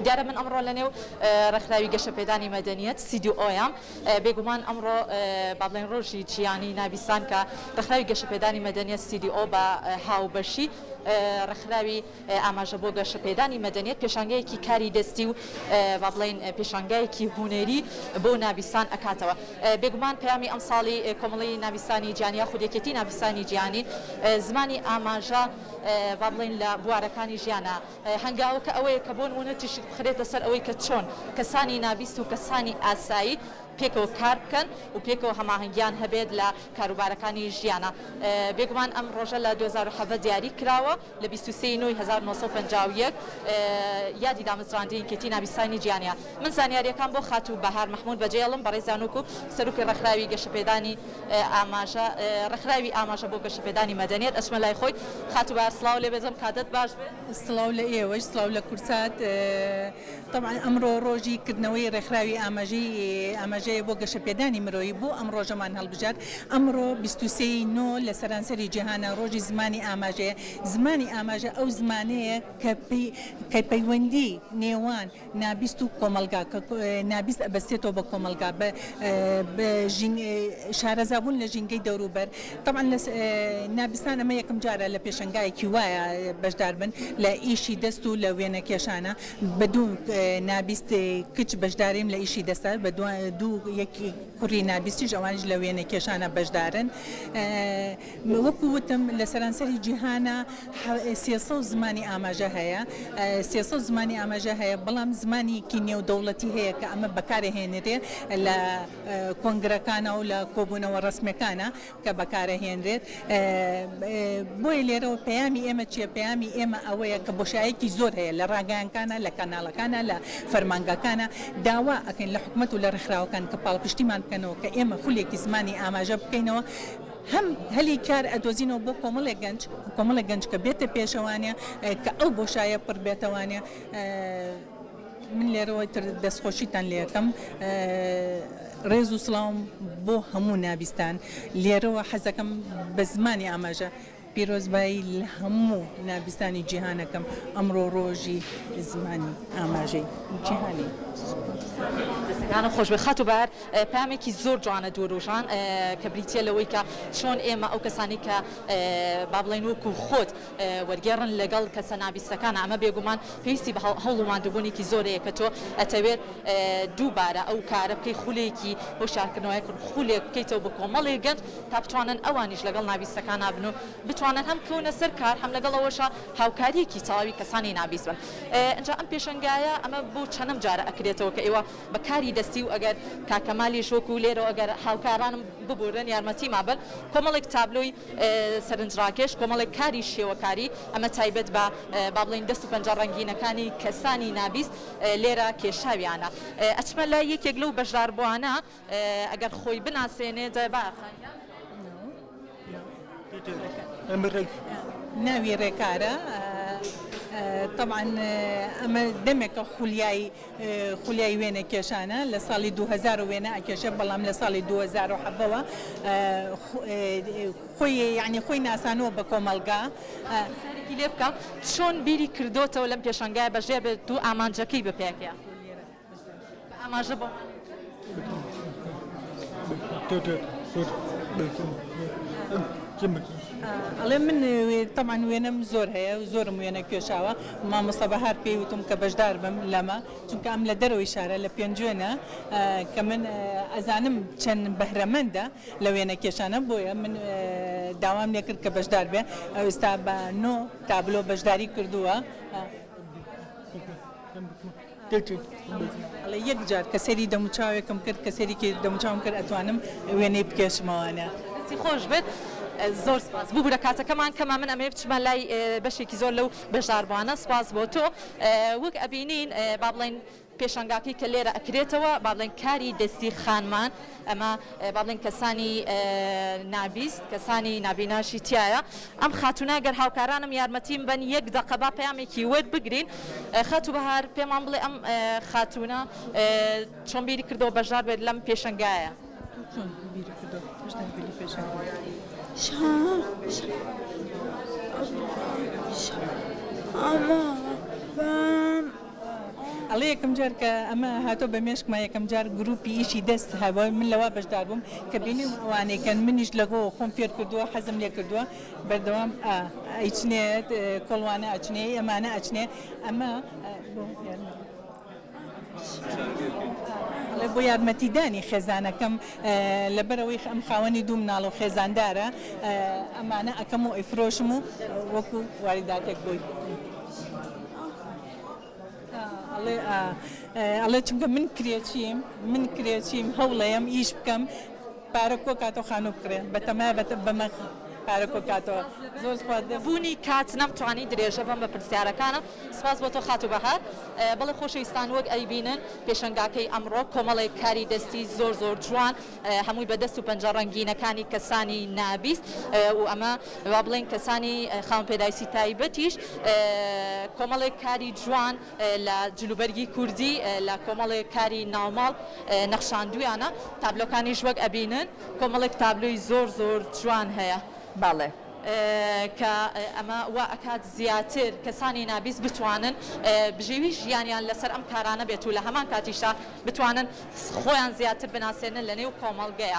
دیارە من ئەمڕۆ لەنێو ڕێکخراوی گەشەپێدانی مەدەنیەت، CDO، یام. بێگومان ئەمڕۆ با بڵێین ڕۆژی جیهانی نابیستان کە ڕێکخراوی گەشەپێدانی مەدەنیەت، CDO، بە هاوبەشی ڕێکخراوی ئاماژە بۆ گەشەپێدانی مەدەنیەت پێشانگایەکی کاری دەستی و با بڵێین پێشانگایەکی هونەری بۆ نابیستان ئەکاتەوە. بێگومان پەیامی ئەمساڵی کۆمەڵەی نابیستانی جیهانی یاخود یەکێتی نابیستانی جیهانی زمانی ئاماژە با بڵێین لە بوارەکانی ژیانە. هەنگاوەکە ئەوەیە کە بۆ نموونە تیشک بخرێتە سەر ئەوەی کە چۆن کەسانی نابیست و کەسانی ئاسایی پێکەوە کار بکەن و پێکەوە هەماهەنگیان هەبێت لە کاروبارەکانی ژیانا. بێگومان ئەم ڕۆژە لە 2017 دیاری کراوە لە 23 ی نۆی 1951 یادی دامەزراندنی یەکێتی نابیستانی جیهانیە. من زانیاریەکان بۆ خاتوو بەهار مەحمود بەجێڵم بەڕێزیان وەکو سەرۆکی ڕێکخراوی گەشەپێدانی ئاماژە ڕێکخراوی ئاماژە بۆ گەشەپێدانی مەدەنیەت ئەچمە لای خۆی. خاتوو بەهار سڵاو لێبێت ئەم کاتەت باش بێت. سڵاو لە ئێوەش سڵاو لە کوردسات. تەبعەن ئەمڕۆ ڕۆژی کردنەوەی ڕێکخراوی ئاماژەی ئاماژەیە بۆ گەشەپێدانی مرۆیی بۆ ئەم ڕۆژەمان هەڵبژارد. ئەمڕۆ 23 ی نۆ لە سەرانسەری جیهانا ڕۆژی زمانی ئاماژەیە. زمانی ئاماژە ئەو زمانەیە کە کە پەیوەندی نێوان نابیست و کۆمەڵگا کە نابیست ئەبەستێتەوە بە کۆمەڵگا بە بە ژین شارەزابوون لە ژینگەی دەوروبەر تەبعەن لە نابیستان ئەمە یەکەم جارە لە پێشەنگایەکی وایە بەشدار بن لە ئیشی دەست و لە وێنەکێشانە بە دوو نابیست کچ بەشداریم لە ئیشی دەستە بە دوو یەک کوڕی نابیستیش ئەوانیش لە وێنەکێشانە بەشدارن وەکو وتم لە سەرانسەری جیهانا 300 زمانی ئاماژە هەیە 300 زمانی ئاماژە هەیە بەڵام زمانێکی نێودەوڵەتی هەیە کە ئەمە بەکارهێنرێ لە کۆنگرەکانە و لە کۆبوونەوە ڕەسمیەکانە کە بەکارەهێنرێت بۆیە لێرەوە پەیامی ئێمە چیە پەیامی ئێمە ئەوەیە کە بۆشایەکی زۆر هەیە لە ڕاگەیانکانە لە کەناڵەکانە لە فەرمانگەکانە داوا ئەکەین لە حکومەت و لە ڕێکخراوەکان کە پاڵپشتیمان بکەنەوە کە ئێمە خولێکی زمانی ئاماژە بکەینەوە هەم هەلی کار ئەدۆزینەوە بۆ کۆمەڵێک گەنج کۆمەڵێک گەنج کە بێتە پێشەوانێ کە ئەو بۆشایە پڕ بێتەوانێ من لێرەوە تر دەستخۆشیتان لێ ئەکەم ڕێز و سڵاوم بۆ هەموو نابیستان لێرەوە حەزەکەم بە زمانی ئاماژە پیرۆزبایی لە هەموو نابیستانی جیهان ئەکەم ئەمڕۆ ڕۆژی زمانی ئاماژەی جیهانی. دەستەکانت خۆش بێت خاتوو بەهار پەیامێکی زۆر جوانە دووروژان کە بریتیە لەوەی کە چۆن ئێمە ئەو کەسانەی کە با بڵێین وەکو خۆت وەرگێڕن لەگەڵ کەسە نابیستەکانا ئەمە بێگومان پێویستی بە هەوڵ و ماندووبوونێکی زۆر هەیە کە تۆ ئەتەوێت دووبارە ئەو کارە بکەی خولێکی هۆشیارکردنەوەیەک خولێک بکەیتەوە بە کۆمەڵێک گەنج تا بتوانن ئەوانیش لەگەڵ نابیستەکانا بن و بتوانن هەم بکەونە سەر کار هەم لەگەڵ ئەوەشا هاوکاریەکی تەواوی کەسانی نابیست بن ئینجا ئەم پێشەنگایە ئەمە بۆ چەنەم جارە ئەکرێتەوە کە ئێوە بە کاری دەستی و ئەگەر کاک کەمالیش وەکو لێرەوە ئەگەر هاوکارانم ببورن یارمەتیمان بن کۆمەڵێک تابلۆی سەرنجڕاکێش، کۆمەڵێک کاری شێوەکاری، ئەمە تایبەت بە با بڵێین دەست و پەنجە ڕەنگینەکانی کەسانی نابیست لێرە کێشاویانە. ئەچمە لای یەکێک لەو بەشداربووانە ئەگەر خۆی بناسێنێ با خانیان. ناوی ڕێکارە تەبعەن ئەمە دەمێکە خولیای خولیای وێنە کێشانە لە ساڵی 2000 وێنە ئەکێشێ بەڵام لە ساڵی 2017 وە خۆی یعنی خۆی ناسانووە بە کۆمەڵگا. پرسیارێکی لێ بکەم چۆن بیری کردۆتەوە لەم پێشانگایە بەشدار بێت و ئامانجەکەی بپێکێ؟ بە ئاماژە بۆ ئەڵێ من تەبعەن وێنەم زۆر هەیە و زۆرم وێنە کێشاوە مامۆستا بەهار پێی وتم کە بەشدار بم لەمە چونکە ئەم لە دەرەوەی شارە لە پێنجوێنە کە من ئەزانم چەند بەهرەمەندە لە وێنە کێشانە بۆیە من داوام لێکرد کە بەشدار بێ ئەو ئێستا بە نۆ تابلۆ بەشداری کردووە. ئەڵێ یەک جار کە سەیری دەموچاوێکم کرد کە سەیرێکی دەموچاوم کرد ئەتوانم وێنەی بکێشمەوانە. دەستی خۆش بێت زۆر سپاس. ببورە کاتەکەمان کەمە من ئەمەوێ بچمە لای بەشێکی زۆر لەو بەشداربوانە سپاس بۆ تۆ وەک ئەبینین با بڵێین پێشانگاکەی کە لێرە ئەکرێتەوە با بڵێین کاری دەستی خانمان ئەمە با بڵێین کەسانی نابیست کەسانی نابیناشی تیایە ئەم خاتوونە گەر هاوکارانم یارمەتیم بەن یەک دەقە با پەیامێکی وەربگرین خاتوو بەهار پێمان بڵێ ئەم خاتوونە چۆن بیری کردەوە بەشدار بێت لەم پێشەنگایە؟ چۆن بیری کردەوە بەشدار بێت لە پێشەنگایە؟ ئەڵێ یەکەم جار کە ئەمە هاتۆ بە مێشکما یەکەم جار گروپی ئیشی دەست هەبوو من لەوا بەشدار بووم کە بینیم ئەوانەی کەن منیش لەگۆ خۆم فێر کردووە حەزم لێ کردووە بەردەوام ئا ئەیچنێت کۆڵوانە ئەچنێ ئەمانە ئەچنێ ئەمە بۆ ئەڵێ بۆ یارمەتیدانی خێزانەکەم لەبەرئەوەی ئەم خاوەنی دوو مناڵ و خێزاندارە ئەمانە ئەکەم و ئەیفرۆشم و وەکو واریداتێک بۆی. ئەڵێ ئەڵێ چونکە من کرێچیم من کرێچیم هەوڵەیەم ئیش بکەم پارە کۆکاتەوە خانوو بکڕێ بەتەمایە بەمە پارە کۆکاتەوە زۆر سوپاس. بوونی کات نەمتوانی درێژە بەم بە پرسیارەکانم سپاس بۆ تۆ خاتوو بەهار. بەڵێ خۆشەویستان وەک ئەیبینن پێشەنگاکەی ئەمڕۆ کۆمەڵێک کاری دەستی زۆر زۆر جوان هەمووی بە دەست و پەنجە ڕەنگینەکانی کەسانی نابیست و ئەمە وا بڵێین کەسانی خاوەن پێداویستی تایبەتیش کۆمەڵێک کاری جوان لە جلوبەرگی کوردی لە کۆمەڵێک کاری ناوماڵ نەخشاندوویانە تابلۆکانیش وەک ئەبینن کۆمەڵێک تابلۆی زۆر زۆر جوان هەیە. بەڵێ. کە ئەمە وا ئەکات زیاتر کەسانی نابیست بتوانن بژێوی ژیانیان لەسەر ئەم کارانە بێت و لە هەمان کاتیشدا بتوانن خۆیان زیاتر بناسێنن لە نێو کۆمەڵگەیا.